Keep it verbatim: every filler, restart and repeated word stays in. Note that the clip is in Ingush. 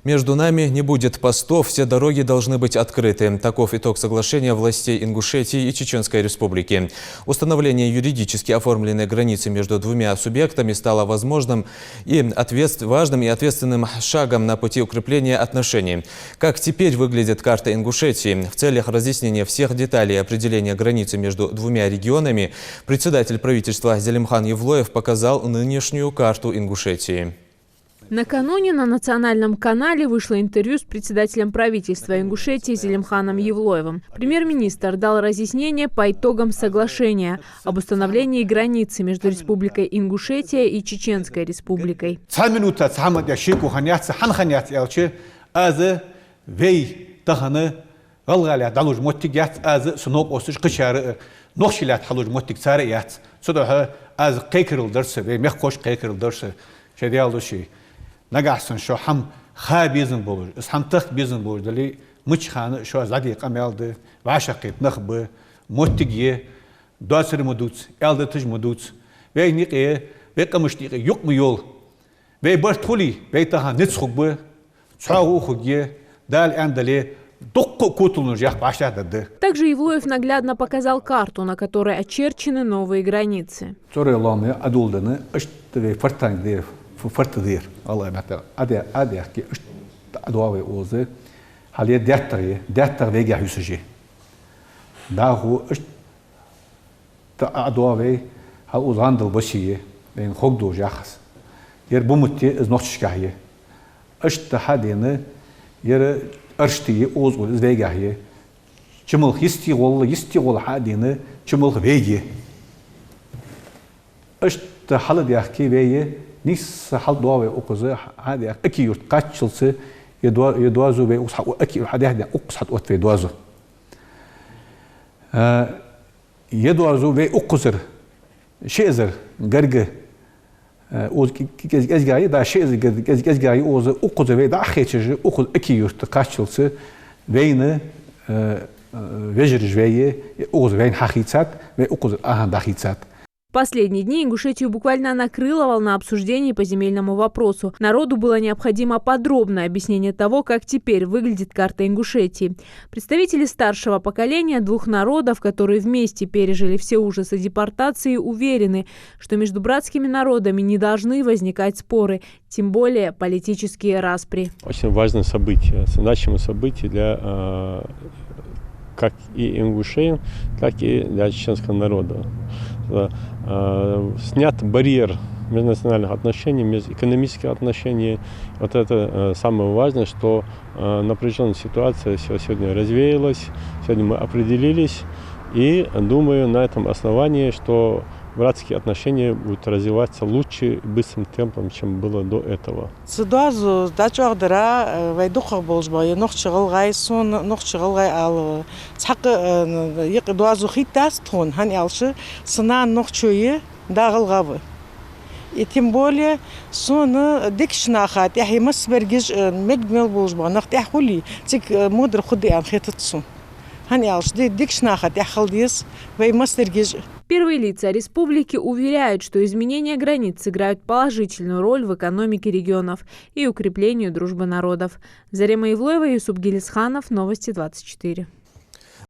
Между нами не будет постов, все дороги должны быть открыты. Таков итог соглашения властей Ингушетии и Чеченской Республики. Установление юридически оформленной границы между двумя субъектами стало возможным и ответств-, важным и ответственным шагом на пути укрепления отношений. Как теперь выглядит карта Ингушетии? В целях разъяснения всех деталей определения границы между двумя регионами председатель правительства Зелимхан Евлоев показал нынешнюю карту Ингушетии. Накануне на национальном канале вышло интервью с председателем правительства Ингушетии Зелимханом Евлоевым. Премьер-министр дал разъяснение по итогам соглашения об установлении границы между Республикой Ингушетия и Чеченской Республикой. Цхьа минута цхьа хӀама тӀа шеко хиннаяц, хӀана хиннаяц аьлча, аз вай тахан гӀалгӀай дӀалуш моттиг яц, аз а, са новкъосташа, кхычар а, нохчий лаьтта хьалуш моттиг цар а яц. Цудухьа аз кхайкарал дар са, вай мехкахошка кхайкарал дар са, шоай Даьла духьа. Нагахьа санна шо хӀама ха безам болаш, из хӀама тахка безам болаш дале, мичча хана а шоаш дӀадийха къамаьл да, вӀашагӀкхета нах ба, моттиг я, доацар ма дувц, аьлдаташ ма дувц. Вайна юкъе, вай къамашта юкъе юкъ ма йолда. Вай барт хуле, вай тахан низ хургба, цхьоагӀо хургья, Дала аьнна дале, дуккха а коталонаш яккха вӀаштӀехьдаргда. Также Евлоев наглядно показал карту, на которой очерчены новые границы. ЦӀорой лоам Ӏодоладенна, иштта вай фарта дер, ф-, фарта дер, гӀалгӀай меттала Ӏода-, Ӏодаьхке, иштта ӀодоагӀа вай укхаза, хьале даьттагӀа я, даьттагӀа вайгахьа юсаш я. ДӀахо иштта ӀодоагӀа вай, хьал укхаза гӀандала басе я, вайна хургдолаш яхаш. Ер буматте из нохчашкахьа я. Иштта хьадена, ер арште я, укхаза гӀолла из вайгахьа я. Чумалх йисте гӀолла, йисте гӀолла хьадена, чумалх вайга я. Иштта хьалдаьхке вай, нийсса хьалдоагӀа вай укхаза, хьадаьхке Аки-Юрта кхаччалца, ер до-, ер доазув вай укхаза хьа-, Аки-Юрта хьадаьхке, укхаза хьатӀаотт вай доазув. А, ер доазув вай укхазара ши эзар гаргга, э, укхаза кӀе-, кӀе-, кӀезигагӀа я, да, ши эзар гаргга кӀез-, кӀезигагӀа я укхаза, укхаза вай дӀа а хечаш, укхаза Аки-Юрта кхаччалца вайна, э, э, вежараш вай, укхаза вайна хьахийцад, вай укхазара ахьа дӀахийцад. В последние дни Ингушетию буквально накрыла волна обсуждений по земельному вопросу. Народу было необходимо подробное объяснение того, как теперь выглядит карта Ингушетии. Представители старшего поколения двух народов, которые вместе пережили все ужасы депортации, уверены, что между братскими народами не должны возникать споры, тем более политические распри. Очень важное событие, значимое событие для, э, как и ингушей, так и для чеченского народа. Э, э, снят барьер межнациональных отношений, межэкономических отношений. Вот это, э, самое важное, что, э, напряжённая ситуация всё сегодня развеялась, сегодня мы определились. И думаю, на этом основании, что братские отношения будут развиваться лучше и быстрым темпом, чем было до этого. Цу доазув дӀачӀоагӀдара, э, вай дукхагӀа болаш ба, е нохчий-гӀалгӀай, сона нохчий-гӀалгӀай ала. Цхьаккха, э, юкъе доазув хийттадац тхона, хӀана аьлча, са нана нохчо я, да гӀалгӀа ва. И тем более, сона дикача наха тӀехьа массабаргаш, э, мегаргмел болаш ба нах тӀехьа хуле, цига, э, модар хургда аьнна хетац сона. ХӀана аьлча, ди-, дикача наха тӀехьа хила деза вай массадерг. Первые лица республики уверяют, что изменения границ сыграют положительную роль в экономике регионов и укреплению дружбы народов. Зарема Евлоева, Юсуп Гелисханов, Новости двадцать четыре.